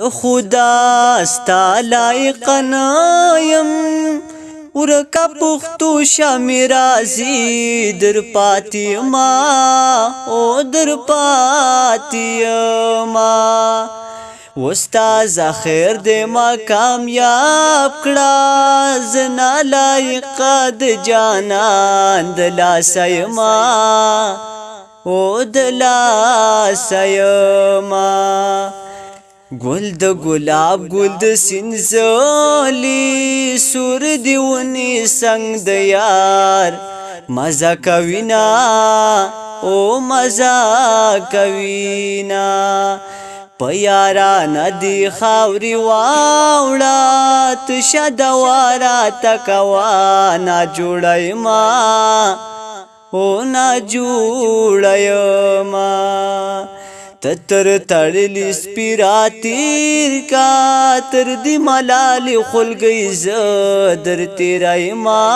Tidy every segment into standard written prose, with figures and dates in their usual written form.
خدا ستا لایق نه یم، ورکه پښتو شامی رازی در پاتی ما، او در پاتی ما. استاد خیر دې ما کامیاب کړه، زنا لایق د جانان د لاسه ما، او د لاسه ما. ګل د ګلاب ګل د سینزلی سور دیونی سنگ د یار مزه کوینا، او مزه کوینا. په یارا ندی خاوري واوړه، تشه دوارا تکوا نا جوړای ما، او نا جوړای ما. تتر تړلی سپیرا تیر کا، تر دی ملال خلګی ز در تیرای ما،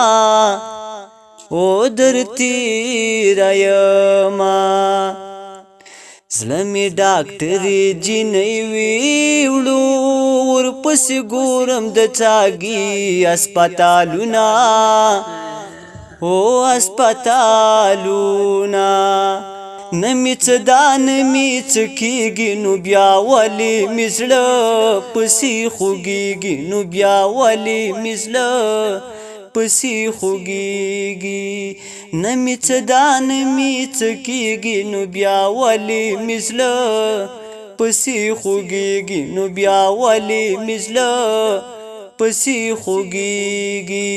او در تیرای ما. زړه می ډاکټرې جینۍ ویوړو، ورپسې ګورم د څاګي هسپتالونه، او هسپتالونه. نه می څه دا نه می څه کېږي، نو بیا ولې مې زړه پسې خوږېږي؟ نو بیا ولې مې زړه پسې خوږېږي؟ نه می څه دا نه می څه کېږي، نو بیا ولې مې زړه پسې خوږېږي؟ نو بیا ولې مې زړه پسې خوږېږي؟